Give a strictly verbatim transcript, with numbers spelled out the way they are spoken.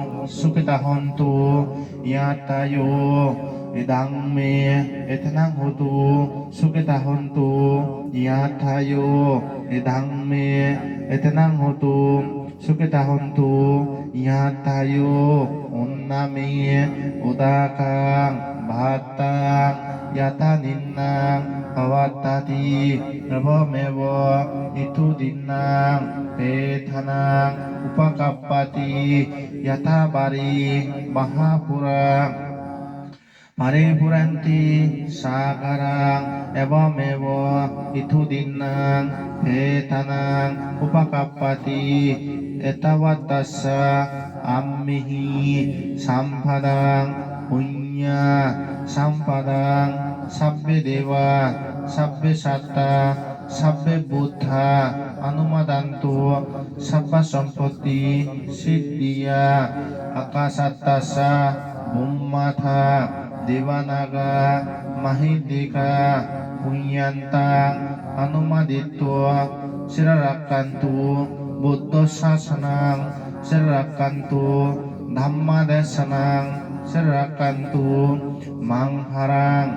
sukhitā hontu. Yattha yo idaṃ me, etanaṃ hotu, sukhitā hontu. Yattha yo idaṃ me, etanaṃ hotu, sukhitā hontu. Yattha yo uṇṇa me udakaṃ bhaddhaṃ, yathā niṇṇaṃ pavattati, evameva idudinnaṃ pedanaṃ upakappati. Yathā balī mahāpūrā paripūrenti sāgaraṃ, evameva idudinnaṃ pedanaṃ upakappati. Ettāvatassa amhehi sambhataṃ puññasampadaṃ sabbe devā sabbe sattā sabbe buddhā anumodantu sabbasampattisiddhiyā. Ākāsaṭṭhassa bhummaṭṭhā devā nāgā mahiddhikā puññaṃ taṃ anumoditvā sirā rakkhantu buddhasāsanaṃ, sirā rakkhantu dhammadesanaṃ, sirā rakkhantu maṃ balaṃ